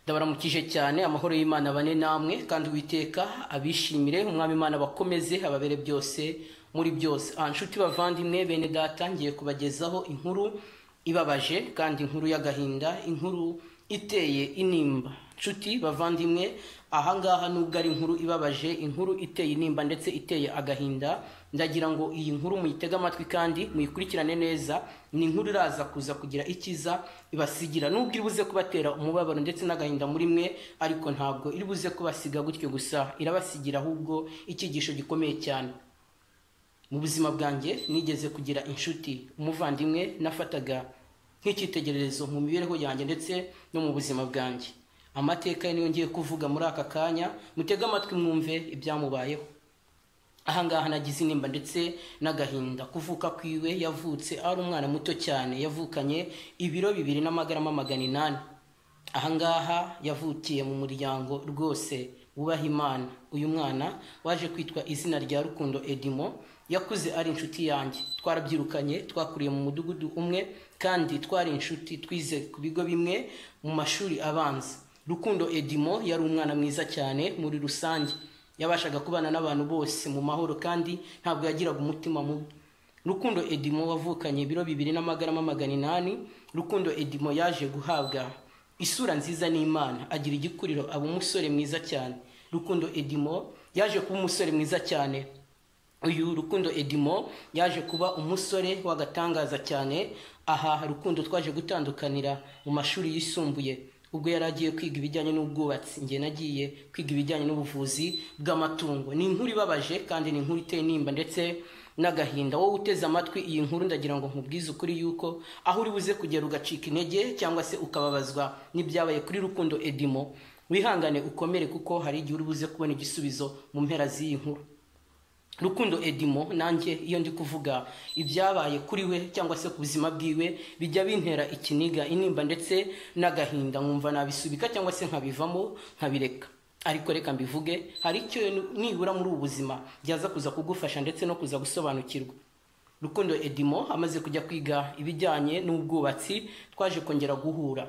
Ndabaramukije cyane, amahoro y'Imana bane namwe, kandi Uwiteka abishimire, Umwami Imana bakomeze ababere byose muri byose. Nshuti bavandimwe, bene data, ngiye kubagezaho inkuru ibabaje kandi inkuru y'agahinda, inkuru iteye intimba. Nshuti bavandimwe, ahangaha nubwo ari inkuru ibabaje, inkuru iteye intimba ndetse iteye agahinda, ndagira ngo iyi nkuru muyitege amatwi kandi muyikurikirane neza. Ni inkuru iraza kuza kugira icyiza ibasigira, nubwo iri buze kubatera umubabaro ndetse n'agahinda muri mwe, ariko ntabwo iri buze kubasiga gutyo gusa, irabasigira ahubwo icyigisho gikomeye cyane. Mu buzima bwanjye nigeze kugira inshuti, umuvandimwe nafataga nk'icyitegererezo mu mibereho yanjye ndetse no mu buzima bwanjye. Amateka ye niyo ngiye kuvuga muri aka kanya, mutege amatwi mwumve ibyamubayeho. Ahangaha nagize intimba ndetse n'agahinda. Kuvuka kwiwe, yavutse ari umwana muto cyane, yavukanye ibiro 2 n'amagarama 800. Ahangaha yavukiye mu muryango rwose wubaha Imana. Uyu mwana waje kwitwa izina rya Rukundo Edimo yakuze ari inshuti yanjye. Twarabyirukanye, twakuriye mu mudugudu umwe kandi twari inshuti, twize ku bigo bimwe mu mashuri abanza. Rukundo Edimo yari umwana mwiza cyane muri rusange, yabashaga kubana n'abantu bose mu mahoro kandi ntabwo yagiraga umutima mubi. Rukundo Edimo wavukanye ibiro 2 n'amagarama 800, Rukundo Edimo yaje guhabwa isura nziza n'Imana, agira igikuriro, aba umusore mwiza cyane. Rukundo Edimo yaje kuba umusore mwiza cyane. Uyu Rukundo Edimo yaje kuba umusore w'agatangaza cyane. Aha Rukundo twaje gutandukanira mu mashuri yisumbuye, ubwo yari agiye kwiga ibijyanye n'ubwubatsi, njye nagiye kwiga ibijyanye n'ubuvuzi bw'amatungo. Ni inkuru ibabaje kandi ni inkuru iteye intimba ndetse n'agahinda. Wowe uteze amatwi iyi nkuru, ndagira ngo nkubwize ukuri yuko aho uri buze kugera ugacika intege cyangwa se ukababazwa n'ibyabaye kuri Rukundo Edimo, wihangane ukomere, kuko hari igihe uri buze kubona igisubizo mu mpera z'iyi nkuru. Rukundo Edimo, nanjye iyo ndi kuvuga ibyabaye kuri we cyangwa se ku buzima bwiwe, bijya bintera ikiniga, intimba ndetse n'agahinda, nkumva nabisubika cyangwa se nkabivamo nkabireka. Ariko reka mbivuge, hari icyo nibura muri ubu buzima byaza kuza kugufasha ndetse no kuza gusobanukirwa. Rukundo Edimo amaze kujya kwiga ibijyanye n'ubwubatsi, twaje kongera guhura.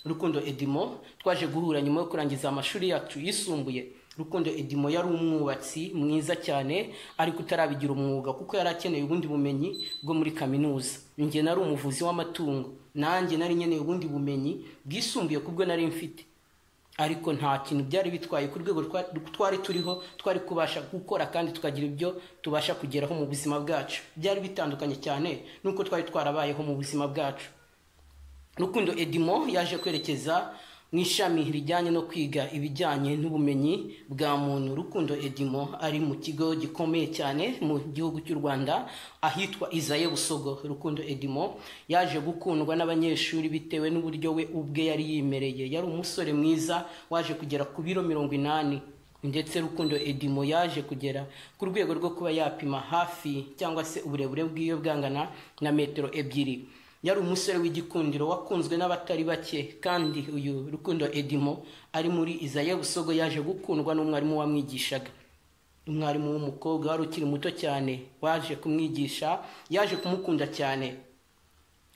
Rukundo Edimo twaje guhura nyuma yo kurangiza amashuri yacu yisumbuye. Rukundo Edimo yari umwubatsi mwiza cyane, ariko utarabigira umwuga kuko yari akeneye ubundi bumenyi bwo muri kaminuza. Njye nari umuvuzi w'amatungo, nanjye nari nkeneye ubundi bumenyi bwisumbuye kubwo nari mfite, ariko nta kintu byari bitwaye. Ku rwego twari turiho, twari kubasha gukora kandi tukagira ibyo tubasha kugeraho mu buzima bwacu. Byari bitandukanye cyane n'uko twari twarabayeho mu buzima bwacu. Rukundo Edimo yaje kwerekeza mu ishami rijyanye no kwiga ibijyanye n'ubumenyi bwa muntu. Rukundo Edimo ari mu kigo gikomeye cyane mu gihugu cy'u Rwanda ahitwa ISAE Busogo. Rukundo Edimo yaje gukundwa n'abanyeshuri bitewe n'uburyo we ubwe yari yimereye. Yari umusore mwiza waje kugera ku biro 80, ndetse Rukundo Edimo yaje kugera ku rwego rwo kuba yapima hafi cyangwa se uburebure bw'iyo bwangana na metero 2. Yari umusore w'igikundiro wakunzwe n'abatari bake. Kandi uyu Rukundo Edimo ari muri ISAE Busogo yaje gukundwa n'umwarimu wamwigishaga, umwarimu w'umukobwa wari ukiri muto cyane waje kumwigisha, yaje kumukunda cyane.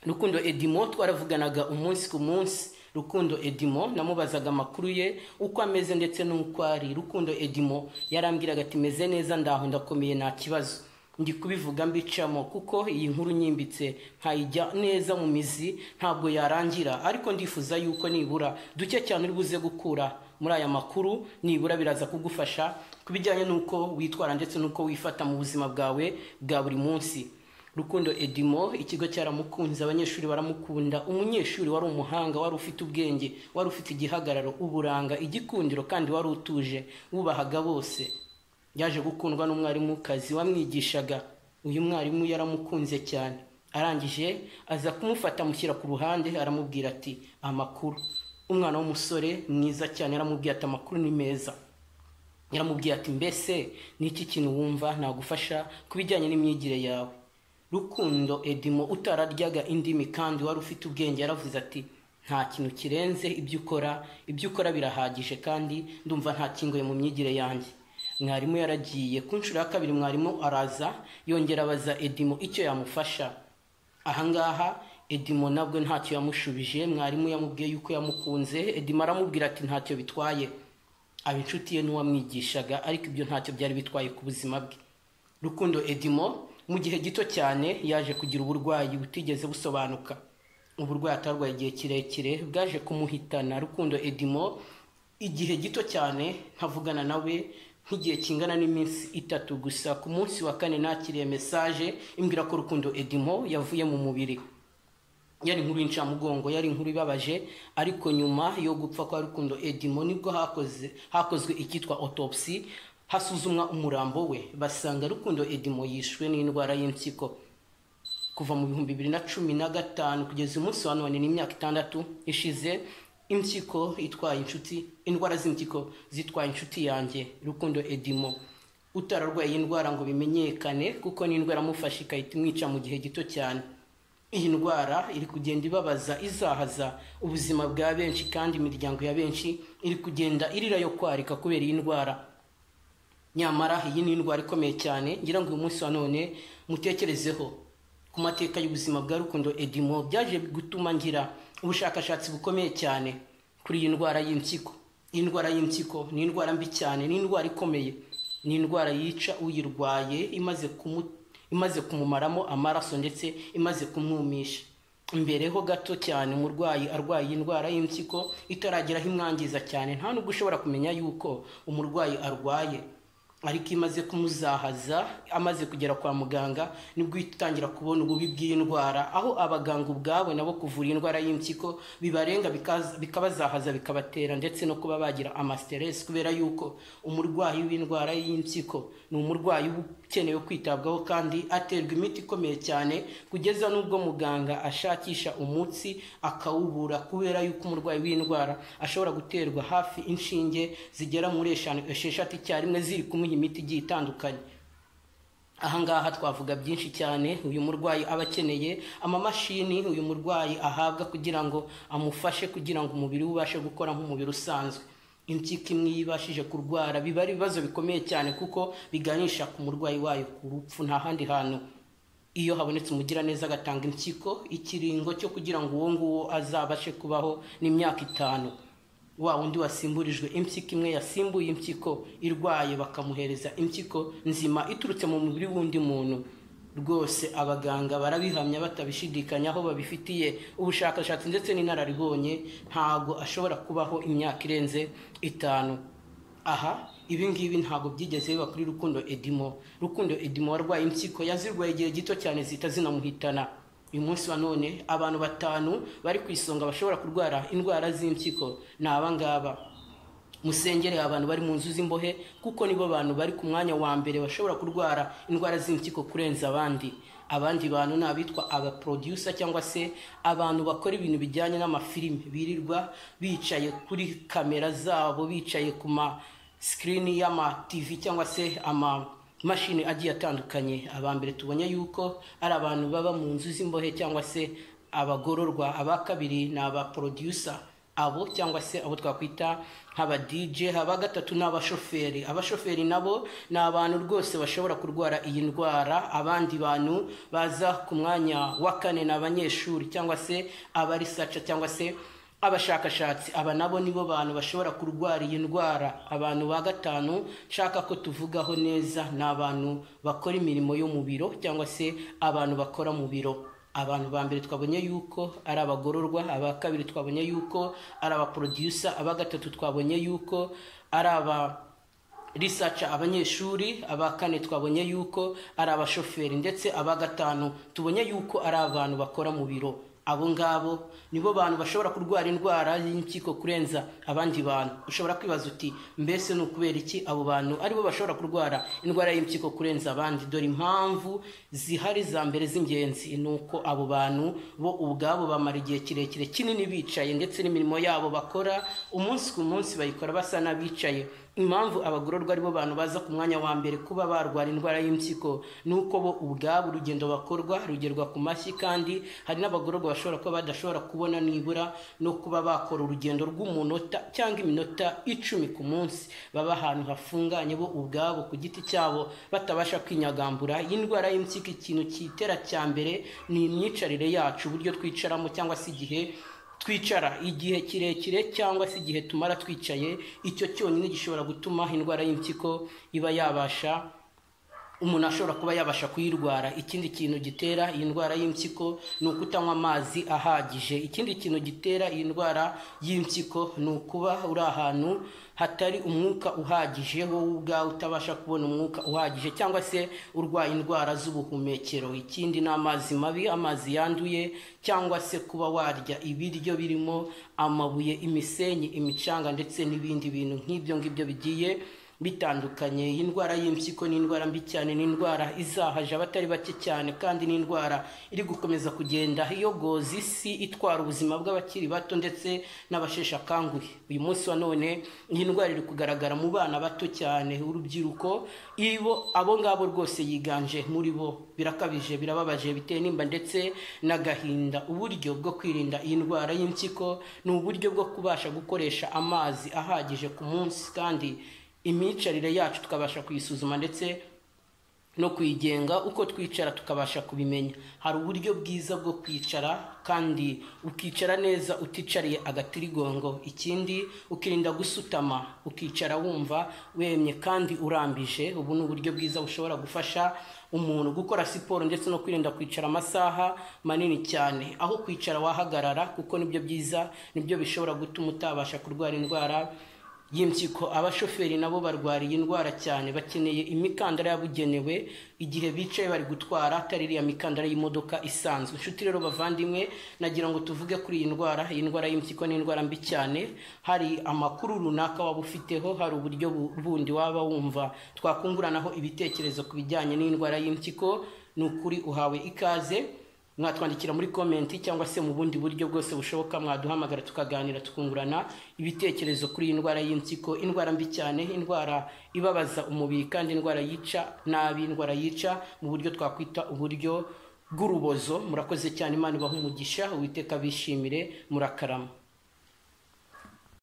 Rukundo Edimo twaravuganaga umunsi ku munsi. Rukundo Edimo namubazaga amakuru ye, uko ameze ndetse n'uko ari. Rukundo Edimo yarambwiraga ati: "Meze neza, ndaho ndakomeye, nta kibazo." Ndi kubivuga mbicamo kuko iyi nkuru nyimbitse nkayijya neza mu mizi ntabwo yarangira, ariko ndifuza yuko nibura duke cyane uri buze gukura muri aya makuru, nibura biraza kugufasha ku bijyanye n'uko witwara ndetse n'uko wifata mu buzima bwawe bwa buri munsi. Rukundo Edimo ikigo cyaramukunze, abanyeshuri baramukunda. Umunyeshuri wari umuhanga, wari ufite ubwenge, wari ufite igihagararo, uburanga, igikundiro kandi wari utuje, wubahaga bose. Yaje gukundwa n'umwarimukazi wamwigishaga. Uyu mwarimu yaramukunze cyane, arangije aza kumufata, amushyira ku ruhande, aramubwira ati: "Amakuru?" Umwana w'umusore mwiza cyane aramubwira ati: "Amakuru ni meza." Yaramubwiye ati: "Mbese ni iki kintu wumva nagufasha ku bijyanye n'imyigire yawe?" Rukundo Edimo utararyaga indimi kandi wari ufite ubwenge yaravuze ati: "Nta kintu kirenze ibyo ukora, ibyo ukora birahagije kandi ndumva nta kingoye mu myigire yanjye." Mwarimu yaragiye. Ku nshuro ya kabiri mwarimu araza, yongera abaza Edimo icyo yamufasha. Ahangaha Edimo nabwo ntacyo yamushubije. Mwarimu yamubwiye yuko yamukunze. Edimo aramubwira ati ntacyo bitwaye. Aba inshuti ye n'uwamwigishaga, ariko ibyo ntacyo byari bitwaye ku buzima bwe. Rukundo Edimo mu gihe gito cyane yaje kugira uburwayi butigeze busobanuka, uburwayi atarwaye igihe kirekire bwaje kumuhitana. Rukundo Edimo igihe gito cyane ntavugana nawe, nk'igihe kingana n'iminsi 3 gusa. Ku munsi wa 4 nakiriye message imbwira ko Rukundo Edimo yavuye mu mubiri. Yari inkuru y'incamugongo, yari inkuru ibabaje, ariko nyuma yo gupfa kwa Rukundo Edimo nibwo hakozwe icyitwa autopsy, hasuzumwa umurambo we, basanga Rukundo Edimo yishwe n'indwara y'impyiko. Kuva mu 2015 kugeza umunsi wa none, ni imyaka 6 ishize, impyiko itwaye inshuti, indwara z'impyiko zitwaye inshuti yanjye Rukundo Edimo, utararwaye iyi ndwara ngo bimenyekane, kuko ni indwara amufashe ikahita imwica mu gihe gito cyane. Iyi ndwara iri kugenda ibabaza, izahaza ubuzima bwa benshi, kandi imiryango ya benshi iri kugenda irira yo kwarika kubera iyi ndwara. Nyamara iyi ni indwara ikomeye cyane. Ngira ngo uyu munsi wa none mutekerezeho ku mateka y'ubuzima bwa Rukundo Edimo. Byaje gutuma ngira ubushakashatsi bukomeye cyane kuri iyi ndwara y'impyiko. Iyi ndwara y'impyiko ni indwara mbi cyane, ni indwara ikomeye, ni indwara yica uyirwaye imaze kumumaramo amaraso ndetse imaze kumwumisha. Mbere ho gato cyane umurwayi arwaye indwara y'impyiko itarageraho imwangiza cyane, nta nubwo ushobora kumenya yuko umurwayi arwaye, ariko imaze kumuzahaza, amaze kugera kwa muganga, nibwo itangira kubona ububi bw'iyi ndwara, aho abaganga ubwabo nabo kuvura indwara y'impyiko bibarenga, bikabazahaza, bikabatera ndetse no kuba bagira amastress, kubera yuko umurwayi w'indwara y'impyiko ni umurwayi ukenewe kwitabwaho kandi aterwa imiti ikomeye cyane, kugeza n'ubwo muganga ashakisha umutsi akawubura, kubera yuko umurwayi w'indwara ashobora guterwa hafi inshinge zigera muri 5 6 icyarimwe ziri kumuha imiti igiye itandukanye. Ahangaha twavuga byinshi cyane. Uyu murwayi aba akeneye amamashini uyu murwayi ahabwa kugira ngo amufashe, kugira ngo umubiri we ubashe gukora nk'umubiri usanzwe. Impyiko imwe yibashije kurwara biba ari ibibazo bikomeye cyane, kuko biganisha ku murwayi wayo ku rupfu. Nta handi hantu iyo habonetse umugiraneza agatanga impyiko, ikiringo cyo kugira ngo uwo nguwo azabashe kubaho ni imyaka 5. Wa wundi wasimburijwe impyiko imwe yasimbuye impyiko irwaye, bakamuhereza impyiko nzima iturutse mu mubiri w'undi muntu. Rwose abaganga barabihamya batabishidikanyaho, babifitiye ubushakashatsi ndetse n'inararibonye, ntago ashobora kubaho imyaka irenze 5. Aha ibi ngibi ntago byigeze biba kuri Rukundo Edimo. Rukundo Edimo warwaye impyiko yazirwaye igihe gito cyane zita zinamuhitana. Uyu munsi wa none abantu 5 bari ku isonga bashobora kurwara indwara z'impyiko ni aba ngaba. Musengere abantu bari mu nzu z'imbohe, kuko nibo bantu bari ku mwanya wa mbere bashobora kurwara indwara z'impyiko kurenza abandi. Abandi bantu ni abitwa aba producer, cyangwa se abantu bakora ibintu bijyanye n'amafilime, birirwa bicaye kuri kamera zabo, bicaye ku ma screen y'ama TV cyangwa se ama mashini agiye atandukanye. Aba mbere tubonye yuko ari abantu baba mu nzu z'imbohe cyangwa se abagororwa. Aba kabiri ni aba producer abo cyangwa se abo twakwita nk'aba DJ. Aba gatatu ni abashoferi. Abashoferi nabo ni abantu rwose bashobora kurwara iyi ndwara. Abandi bantu baza ku mwanya wa 4 ni abanyeshuri cyangwa se aba researcher cyangwa se abashakashatsi. Aba nabo nibo bantu bashobora kurwara iyi ndwara. Abantu ba 5 nshaka ko tuvugaho neza ni abantu bakora imirimo yo mu biro cyangwa se abantu bakora mu biro. Abantu ba mbere twabonye yuko ari abagororwa, aba kabiri twabonye yuko ari aba producer, aba gatatu twabonye yuko ari aba researcher abanyeshuri, aba kane twabonye yuko ari abashoferi, ndetse aba 5 tubonye yuko ari abantu bakora mu biro. Abo ngabo nibo bantu bashobora kurwara indwara y'impyiko kurenza abandi bantu. Ushobora kwibaza uti mbese ni ukubera iki abo bantu aribo bashobora kurwara indwara y'impyiko kurenza abandi? Dore impamvu zihari za mbere z'ingenzi ni uko abo bantu bo ubwabo bamara igihe kirekire kinini bicaye, ndetse n'imirimo yabo bakora umunsi ku munsi bayikora basa n'abicaye. Impamvu abagororwa aribo bantu baza ku mwanya wa mbere kuba barwara indwara y'impyiko ni uko bo ubwabo urugendo bakorwa rugerwa ku mashyi, kandi hari n'abagororwa bashobora kuba badashobora kubona nibura no kuba bakora urugendo rw'umunota cyangwa iminota 10 ku munsi, baba ahantu hafunganye bo ubwabo ku giti cyabo batabasha kwinyagambura. Iyi ndwara y'impyiko ikintu kitera cya mbere ni imyicarire yacu, uburyo twicaramo cyangwa se igihe twicara igihe kirekire cyangwa se igihe tumara twicaye. Icyo cyonyine gishobora gutuma indwara y'impyiko iba yabasha, umuntu ashobora kuba yabasha kuyirwara. Ikindi kintu gitera iyi ndwara y'impyiko ni ukutanywa amazi ahagije. Ikindi kintu gitera iyi ndwara y'impyiko ni ukuba uri ahantu hatari umwuka uhagije, wowe ubwawe utabasha kubona umwuka uhagije cyangwa se urwaye indwara z'ubuhumekero. Ikindi ni amazi mabi, amazi yanduye, cyangwa se kuba warya ibiryo birimo amabuye, imisenyi, imicanga ndetse n'ibindi bintu nk'ibyo ngibyo bigiye bitandukanye. Iyi ndwara y'impyiko ni indwara mbi cyane, ni indwara izahaje abatari bake cyane, kandi ni indwara iri gukomeza kugenda iyogoza isi, itwara ubuzima bw'abakiri bato ndetse n'abasheshe akanguhe. Uyu munsi wa none iyi ndwara iri kugaragara mu bana bato cyane, urubyiruko, ibo abo ngabo rwose yiganje muri bo. Birakabije, birababaje, biteye nimba ndetse n'agahinda. Uburyo bwo kwirinda iyi ndwara y'impyiko ni uburyo bwo kubasha gukoresha amazi ahagije ku munsi, kandi imyicarire yacu tukabasha kuyisuzuma ndetse no kuyigenga, uko twicara tukabasha kubimenya. Hari uburyo bwiza bwo kwicara kandi ukicara neza uticariye agatirigongo. Ikindi, ukirinda gusutama, ukicara wumva wemye kandi urambije. Ubu ni uburyo bwiza bushobora gufasha umuntu gukora siporo ndetse no kwirinda kwicara amasaha manini cyane. Aho kwicara wahagarara, kuko nibyo byiza, nibyo bishobora gutuma utabasha kurwara indwara y'impyiko. Abashoferi nabo barwara iyi ndwara cyane, bakeneye imikandara yabugenewe igihe bicaye bari gutwara, atari iriya mikandara y'imodoka isanzwe. Inshuti rero bavandimwe, nagira ngo tuvuge kuri iyi ndwara. Iyi ndwara y'impyiko ni indwara mbi cyane. Hari amakuru runaka waba ufiteho, hari uburyo bundi waba wumva twakunguranaho ibitekerezo ku bijyanye n'indwara y'impyiko, ni ukuri uhawe ikaze. Mwatwandikira muri komenti cyangwa se mu bundi buryo bwose bushoboka, mwaduhamagara tukaganira, tukungurana ibitekerezo kuri iyi ndwara y'impyiko, indwara mbi cyane, indwara ibabaza umubiri kandi indwara yica nabi, indwara yica mu buryo twakwita uburyo bw'urubozo. Murakoze cyane, Imana ibahe umugisha, Uwiteka bishimire, murakarama.